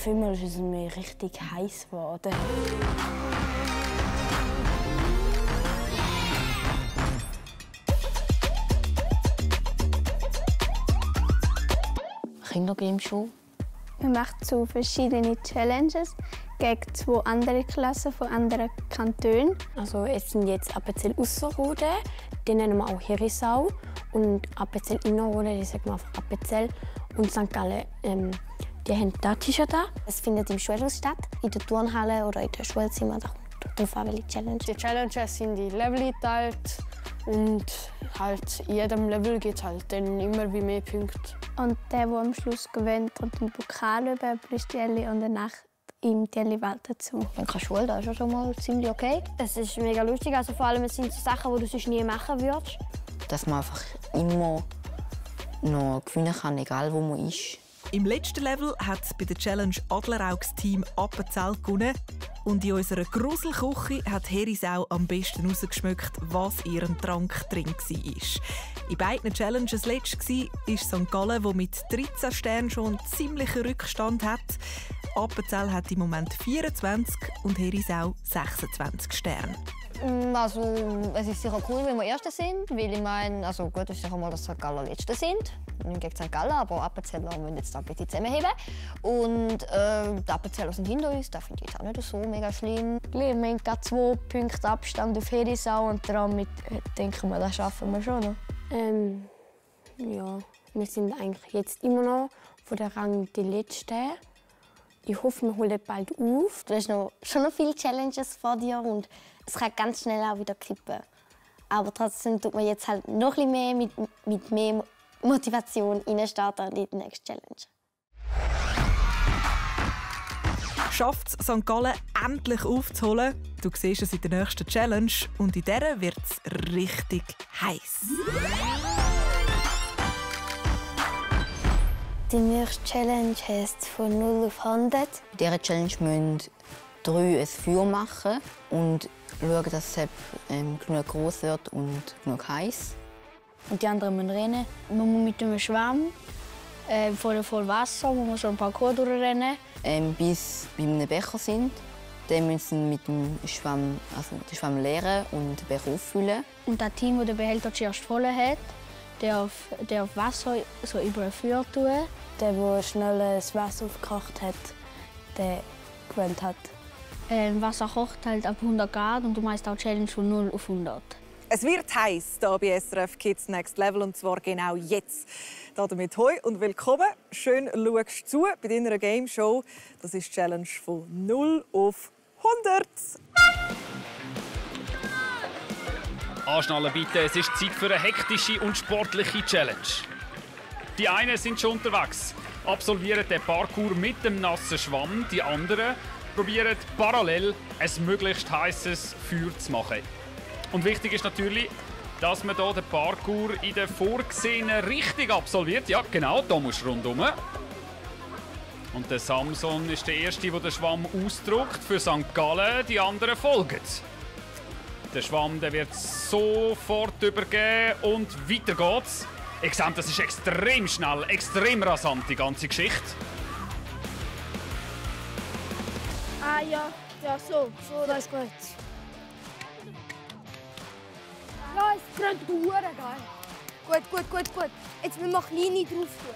Auf einmal ist es mir richtig heiß geworden. Kindergame-Show. Man macht so verschiedene Challenges gegen 2 andere Klassen von anderen Kantonen. Also es sind jetzt Appenzell Ausserrhoden, die nennen wir auch Herisau. Und Appenzell Innerrhoden, die sagen wir einfach Appenzell. Und St. Gallen, die haben da T-Shirt an. Es findet im Schulhaus statt, in der Turnhalle oder in der Schulzimmer. Da kommt drauf an, welche Challenge. Die Challenges sind in Level geteilt. Und halt in jedem Level gibt es halt dann immer wie mehr Punkte. Und der am Schluss gewinnt, und den Pokal über Plüschtieli und danach ihm die Welt dazu. Wenn keine Schule, das ist ja schon mal ziemlich okay. Es ist mega lustig, also vor allem es sind so Sachen, die du sonst nie machen würdest. Dass man einfach immer noch gewinnen kann, egal wo man ist. Im letzten Level hat bei der Challenge Adleraugs Team Appenzell gewonnen. Und in unserer Gruselküche hat Herisau am besten herausgeschmeckt, was ihren Trank drin war. In beiden Challenges letzt war St. Gallen, der mit 13 Sternen schon einen ziemlichen Rückstand hat. Appenzell hat im Moment 24 und Herisau 26 Sterne. Also, es ist sicher cool, wenn wir Erste sind, weil ich meine, also gut, es ist sicher mal, dass St. Gallen Letzte sind, gegen St. Gallen, aber Appenzeller müssen jetzt ein bisschen zusammenheben. Und die Appenzeller sind hinter uns, das finde ich jetzt auch nicht so mega schlimm. Wir haben gerade 2 Punkte Abstand auf Herisau und damit denken wir, das schaffen wir schon noch. Ja, wir sind eigentlich jetzt immer noch von der Rang die Letzten. Ich hoffe, wir holen bald auf. Du hast schon noch viele Challenges vor dir und es kann ganz schnell auch wieder kippen. Aber trotzdem tut man jetzt halt noch ein bisschen mehr mit mehr Motivation reinstarten in die nächste Challenge. Schafft es St. Gallen endlich aufzuholen? Du siehst es in der nächsten Challenge und in dieser wird es richtig heiß. Die nächste Challenge heisst von 0 auf 100. In dieser Challenge müssen 3 ein Feuer machen und schauen, dass es genug groß wird und genug heiß. Und die anderen müssen rennen. Man muss mit einem Schwamm voll Wasser, man muss so ein Parcours durchrennen. Bis wir bei einem Becher sind. Dann müssen sie mit dem Schwamm, den Schwamm leeren und den Becher auffüllen. Und das Team, das den Behälter zuerst voll hat, der auf Wasser so über ein Feuer tun. Der schnell das Wasser aufgekocht hat, der gewinnt hat. Wasser kocht halt ab 100 Grad und du machst auch Challenge von 0 auf 100. Es wird heiß hier bei SRF Kids Next Level und zwar genau jetzt. Damit hoi und willkommen. Schön schaust du zu bei deiner Game Show. Das ist die Challenge von 0 auf 100. Anschnallen bitte, es ist Zeit für eine hektische und sportliche Challenge. Die einen sind schon unterwegs, absolvieren den Parkour mit dem nassen Schwamm. Die anderen probieren parallel ein möglichst heißes Feuer zu machen. Und wichtig ist natürlich, dass man hier den Parkour in der vorgesehenen Richtung absolviert. Ja, genau, da musst du rundherum. Und der Samson ist der Erste, der den Schwamm ausdruckt. Für St. Gallen, die anderen folgen. Der Schwamm der wird sofort übergeben und weiter geht's. Ich sehe, das ist extrem schnell, extrem rasant, die ganze Geschichte. Ah ja, so, das ist gut. Ja, es brennt geil. Gut. Jetzt müssen wir kleine drauf tun.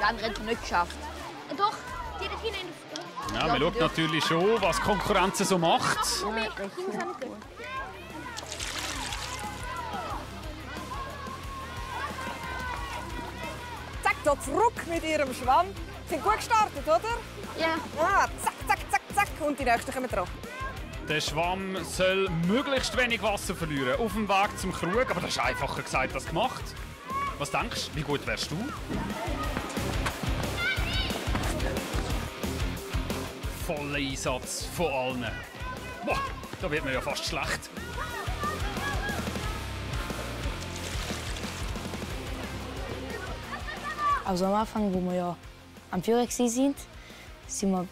Die anderen haben es nicht geschafft. Doch, die da hinten. Ja, man schaut natürlich schon, was die Konkurrenz so macht. Zack, da zurück mit ihrem Schwamm. Sind gut gestartet, oder? Ja. Zack. Und die nächsten kommen dran. Der Schwamm soll möglichst wenig Wasser verlieren auf dem Weg zum Krug. Aber das ist einfacher gesagt als gemacht. Was denkst du, wie gut wärst du? Voller Einsatz von allen. Boah, da wird man ja fast schlecht. Also am Anfang, wo wir ja am Führer waren, sind wir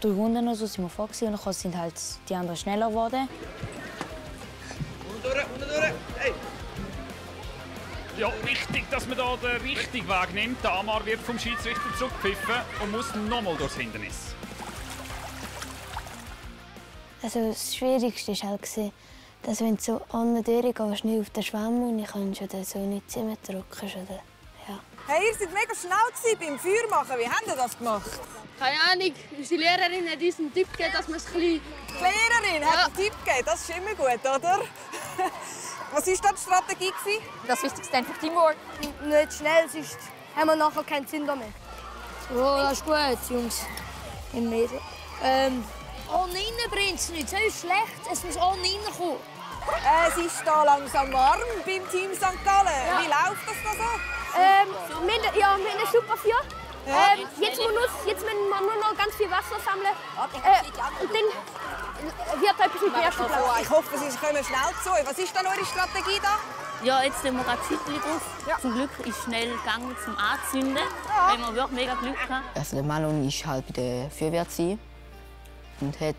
3 Runden oder so sind wir vor und dann sind halt die anderen schneller geworden. Unten durch, hey! Ja, richtig. dass man hier den richtigen Weg nimmt. Der Amar wird vom Schiedsrichter zurückgepfiffen und muss nochmal durchs Hindernis. Also das Schwierigste war halt, dass wenn du so an der Tür gehst, nicht auf den Schwamm und ich kann schon so nicht zusammendrücken. Ja. Hey, ihr seid mega schnell beim Feuer machen. Wie habt ihr das gemacht? Keine Ahnung, unsere Lehrerin hat uns einen Tipp gegeben, dass wir es ein bisschen... Die Lehrerin hat einen Tipp gegeben, das ist immer gut, oder? Was war da die Strategie? Das Wichtigste einfach Teamwork. Nicht schnell, sonst haben wir nachher keinen Zünder mehr. Oh, das ist gut, Jungs. Im Mädel. Ohne innen brennt es nicht. So ist schlecht. Es muss ohne innen kommen. Es ist hier langsam warm beim Team St. Gallen. Ja. Wie läuft das da so? Wir haben ein super Feuer. Jetzt müssen wir nur noch ganz viel Wasser sammeln. Und dann wird etwas mit dem ersten Platz. Ich hoffe, Sie kommen schnell zu. Was ist denn eure Strategie da? Ja, jetzt tun wir gerade Schüttli drauf. Ja. Zum Glück ist schnell gegangen zum Anzünden. Ja. Haben wir wirklich mega Glück gehabt. Also der Malon ist halt bei der Feuerwehr und hat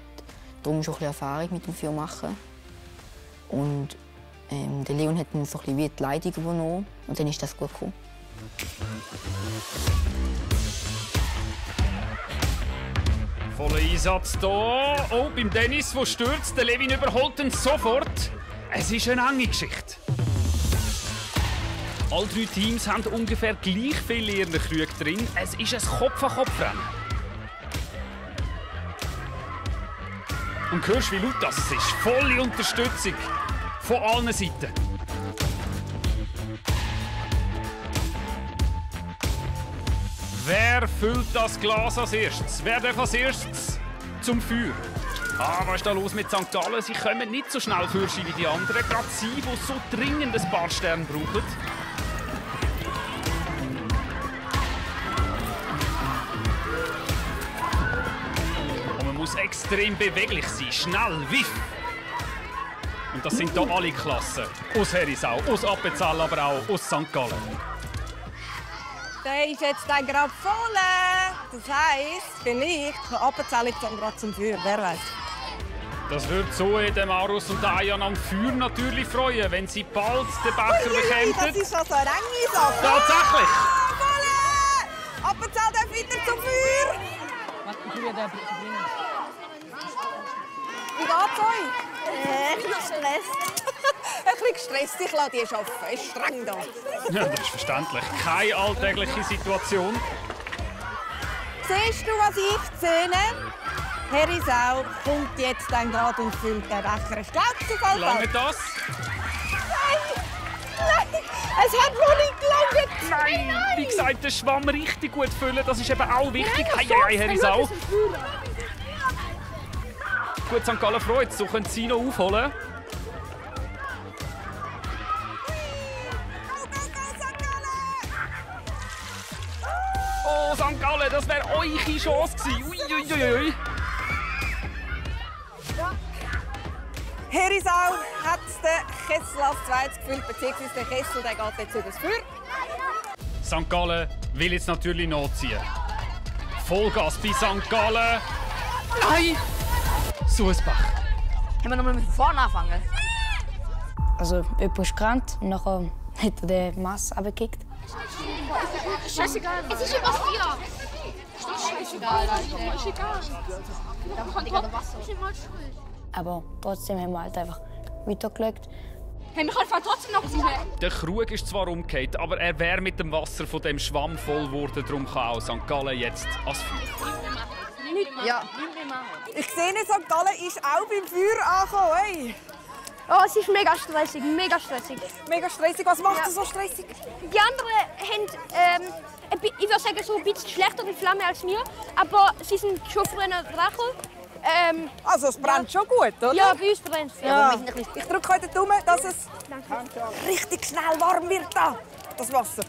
darum schon ein bisschen Erfahrung mit dem Feuer machen. Und der Leon hat dann so ein bisschen wie die Leitung übernommen und dann ist das gut gekommen. Voller Einsatz hier. Oh, beim Dennis, der stürzt. Der Levin überholt ihn sofort. Es ist eine enge Geschichte. Alle 3 Teams haben ungefähr gleich viel in ihren Krügen drin. Es ist ein Kopf-an-Kopf-Rennen. Und hörst, wie laut das ist. Volle Unterstützung von allen Seiten. Wer füllt das Glas als erstes? Wer darf als erstes zum Feuer? Was ist da los mit St. Gallen? Sie kommen nicht so schnell Fürschi wie die anderen. Gerade sie, die so dringend ein paar Sterne brauchen. Und man muss extrem beweglich sein. Schnell, wiff. Und das sind hier alle Klassen. Aus Herisau, aus Appenzell, aber auch aus St. Gallen. Der ist jetzt dann gerade voll. Das heisst, vielleicht kann Appenzell jetzt dann gerade zum Feuer. Wer weiß. Das würde Zoe, Marus und Ayan am Feuer natürlich freuen, wenn sie bald den Becher bekämen. Das ist also eine enge Sache. Tatsächlich. Voll! Appenzell darf wieder zum Feuer. Wie geht's euch? Ein bisschen gestresst. Ein bisschen gestresst, ich lasse die arbeiten. Es ist streng da. Ja, das ist verständlich. Keine alltägliche Situation. Siehst du, was ich sehe? Herisau kommt jetzt dann gerade und füllt den Becher. Ich glaube, sie fällt Lange das? Nein! Es hat wohl nicht gelangt! Nein! Wie gesagt, den Schwamm richtig gut füllen, das ist eben auch wichtig. Hei, Herisau. Gut, St. Gallen freut, so können sie noch aufholen. Oh, St. Gallen, das wäre eure Chance gewesen. Uiuiui. Herisau hat den Kessel als zweites gefüllt, beziehungsweise der Kessel der geht jetzt übers Feuer. St. Gallen will jetzt natürlich nachziehen. Vollgas bei St. Gallen. Nein! Suesbach. Können wir nochmal mit vorne anfangen? Also, jemand ist gerannt und nachher hat er den Mass runtergekickt. Scheißegal, es ist immer Feuer. Scheißegal, ist egal. Dann kann ich gerade Wasser. Aber trotzdem haben wir halt einfach weitergeschaut. Hey, wir können trotzdem noch sehen. Der Krug ist zwar umgekehrt, aber er wäre mit dem Wasser von dem Schwamm voll geworden. Darum kann auch St. Gallen jetzt ans Feuer. Ja. Ich sehe, St. Gallen ist auch beim Feuer angekommen. Hey. Oh, es ist mega stressig, mega stressig. Mega stressig. Was macht es so stressig? Die anderen haben, ich würde sagen, so ein bisschen schlechter die Flamme als wir, aber sie sind schon früher dran. Also es brennt schon gut, oder? Ja, bei uns brennt es. Ja. Ich drücke heute die Daumen, dass es richtig schnell warm wird, da, das Wasser.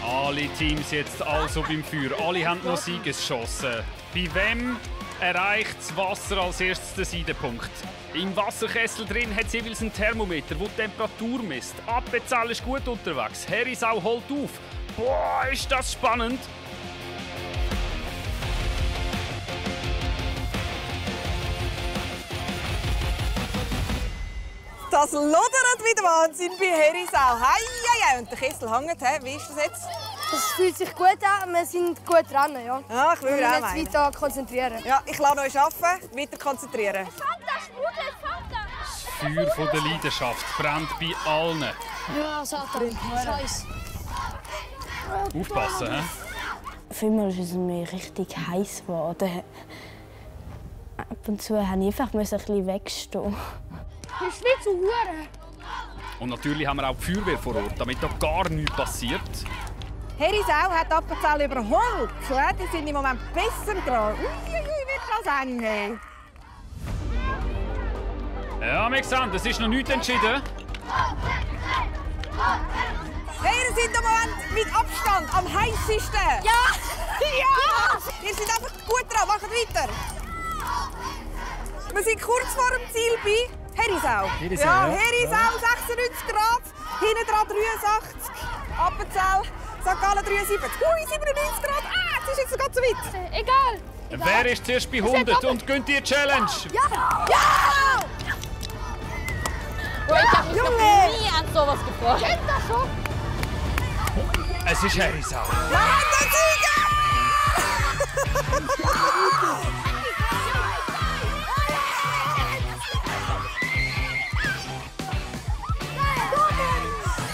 Alle Teams jetzt also beim Feuer. Alle haben noch Siegeschancen. Bei wem erreicht das Wasser als erstes den Seidenpunkt? Im Wasserkessel drin hat es jeweils einen Thermometer, der die Temperatur misst. Appenzell ist gut unterwegs. Herisau holt auf. Boah, ist das spannend! Das lodert wie der Wahnsinn bei Herisau. Hei, und der Kessel hängt. Wie ist das jetzt? Es fühlt sich gut an, wir sind gut dran. Ja. Ja, ich will wir auch jetzt meinen. weiter konzentrieren. Ja, ich lasse euch arbeiten, weiter konzentrieren. Das Feuer von der Leidenschaft brennt bei allen. Ja, Satan, Scheiße. Aufpassen, hä? Vielmal ist es mir richtig heiß geworden. Ab und zu musste ich einfach ein bisschen wegstehen. Ist nicht so hure. Und natürlich haben wir auch die Feuerwehr vor Ort, damit da gar nichts passiert. Herisau hat Appenzell überholt. Ja, die sind im Moment besser dran. Wird das eng. Ja, wir sehen, es ist noch nichts entschieden. Hey, ihr seid im Moment mit Abstand am heißesten. Ja! Ja! Ihr seid einfach gut dran, macht weiter. Wir sind kurz vor dem Ziel bei Herisau. Ja, Herisau 96 Grad, hinten dran 63, Appenzell, St. Gallen 73. Ui, 97 Grad, jetzt ist jetzt sogar zu weit. Egal. Wer ist zuerst bei 100 und gönnt die Challenge? Ja! Ja! Ich habe mich noch nie an sowas gefreut. Kennt das schon? Es ist Herisau. Wir haben den Sieger!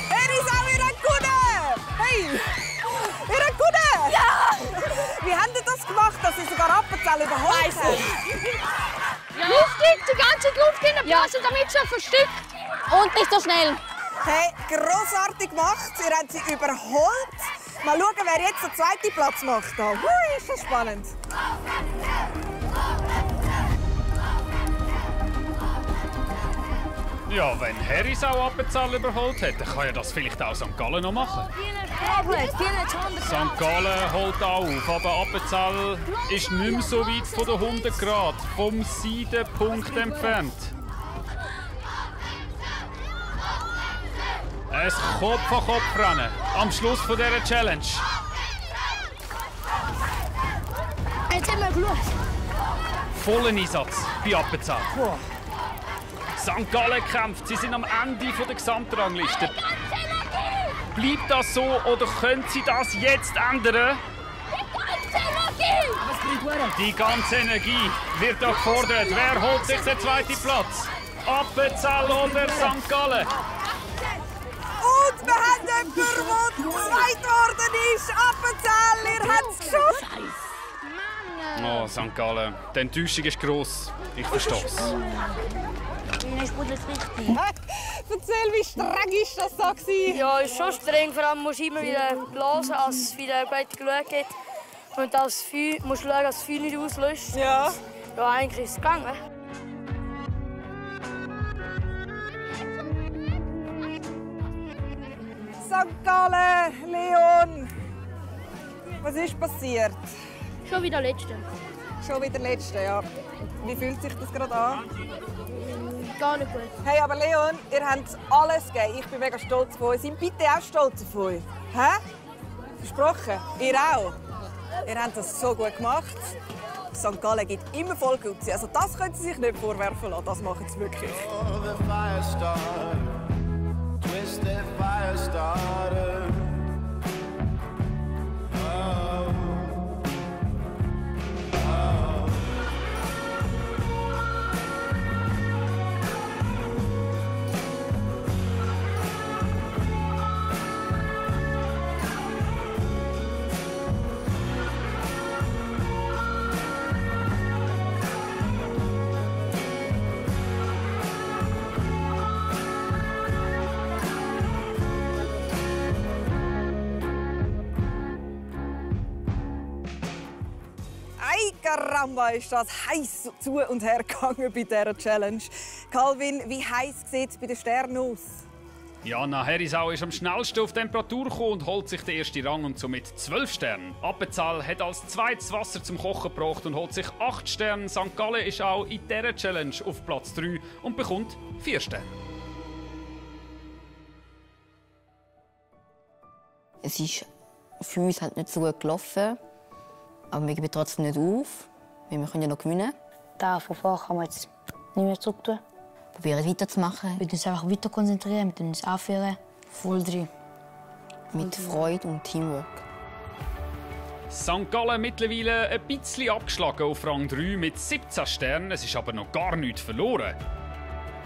Herisau, ihr habt gewonnen! Hey! Ihr habt gewonnen! Ja! Wie habt ihr das gemacht, dass ihr sogar Appenzell überholt habt? Luftig, die ganze Luft in der Blase, damit sie versteckt. Und nicht so schnell. Hey, grossartig gemacht. Ihr habt sie überholt. Mal schauen, wer jetzt den zweiten Platz macht. Hui, ist das spannend. Ja, wenn Herisau Appenzell überholt hat, dann kann ja das vielleicht auch St. Gallen noch machen. St. Gallen holt auch auf, aber Appenzell ist nicht mehr so weit von den 100 Grad vom Seidenpunkt entfernt. Ein Kopf-an-Kopf-Rennen am Schluss dieser Challenge. Jetzt haben wir geschaut. Vollen Einsatz bei Appenzell. St. Gallen kämpft, sie sind am Ende der Gesamtrangliste. Bleibt das so oder können sie das jetzt ändern? Die ganze Energie wird da gefordert. Wer holt sich den zweiten Platz? Appenzell oder St. Gallen? Und wir haben jemanden, der zweit geworden ist. Appenzell, ihr habt es geschafft. Oh, St. Gallen. Die Enttäuschung ist gross. Ich verstehe es. Erzähl, wie streng ist das so gewesen? Ja, ist schon streng. Vor allem musst du immer wieder blasen, als es wieder weiter geschaut hat. Und das Feuer, musst du schauen, dass das Feuer nicht auslöscht. Ja. Ja, eigentlich ist es gegangen. St. Gallen, Leon. Was ist passiert? Schon wieder Letzte. Schon wieder Letzte, ja. Wie fühlt sich das gerade an? Gar nicht gut. Hey, aber Leon, ihr habt alles gegeben. Ich bin mega stolz auf euch. Seid bitte auch stolz auf euch. Hä? Versprochen. Ihr auch. Ihr habt das so gut gemacht. St. Gallen gibt immer Vollgut. Also das können Sie sich nicht vorwerfen lassen. Das machen Sie wirklich. Caramba, ist das heiß zu und her gegangen bei dieser Challenge. Calvin, wie heiß sieht es bei den Sternen aus? Jana Herisau ist am schnellsten auf Temperatur gekommen und holt sich den ersten Rang und somit 12 Sterne. Appenzell hat als zweites Wasser zum Kochen gebracht und holt sich 8 Sterne. St. Gallen ist auch in dieser Challenge auf Platz 3 und bekommt 4 Sterne. Es ist für uns halt nicht so gut gelaufen. Aber wir geben trotzdem nicht auf, weil wir können ja noch gewinnen. Da von vorher kann man jetzt nicht mehr zurück tun. probieren weiterzumachen. Wir uns einfach weiter konzentrieren, wir uns anführen. Voll drin. Mit Freude und Teamwork. St. Gallen mittlerweile ein bisschen abgeschlagen auf Rang 3 mit 17 Sternen. Es ist aber noch gar nichts verloren.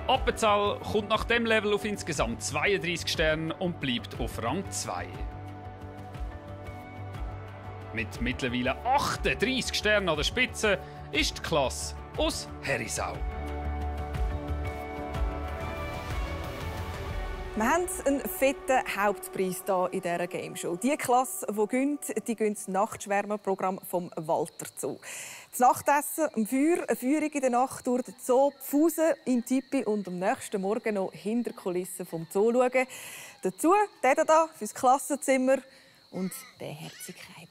Appenzell kommt nach dem Level auf insgesamt 32 Sterne und bleibt auf Rang 2. Mit mittlerweile 38 Sternen an der Spitze ist die Klasse aus Herisau. Wir haben einen fetten Hauptpreis hier in dieser Game Show. Die Klasse, die gewinnt, die gewinnt das Nachtschwärmerprogramm vom Walter Zoo. Das Nachtessen am Feuer, eine Führung in der Nacht durch den Zoo, Pfusen im Tipi und am nächsten Morgen noch hinter Kulissen vom Zoo schauen. Dazu der hier fürs Klassenzimmer und der Herzigkeit.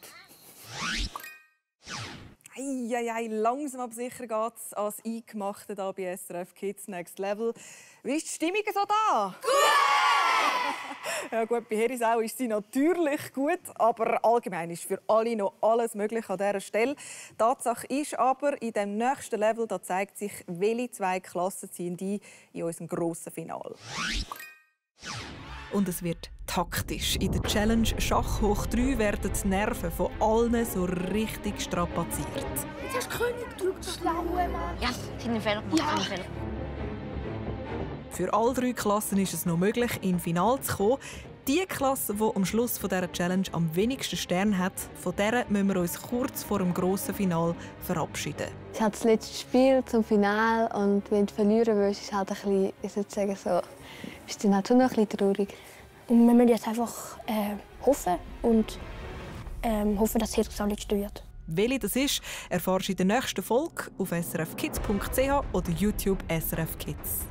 Eieiei, langsam aber sicher geht es ans Eingemachte hier bei SRF Kids Next Level. Wie ist die Stimmung so da? Gut! Ja gut, bei Herisau ist sie natürlich gut, aber allgemein ist für alle noch alles möglich an dieser Stelle. Tatsache ist aber, in dem nächsten Level da zeigt sich, welche 2 Klassen ziehen die in unserem grossen Finale. Und es wird taktisch. In der Challenge Schach hoch 3 werden die Nerven von allen so richtig strapaziert. Jetzt hast du König geschaut, das Schlaue, Mann. Ja, ich habe einen Fehler gemacht. Ja. Für alle 3 Klassen ist es noch möglich, ins Finale zu kommen. Die Klasse, die am Schluss dieser Challenge am wenigsten Sterne hat, von der müssen wir uns kurz vor dem grossen Finale verabschieden. Es ist halt das letzte Spiel zum Finale und wenn du verlieren willst, ist es halt ein bisschen, ich würde sagen, so, ist dann halt schon noch ein bisschen traurig. Und wir müssen jetzt einfach hoffen und hoffen, dass es das letzte wird. Welche das ist, erfährst du in der nächsten Folge auf srfkids.ch oder YouTube SRF Kids.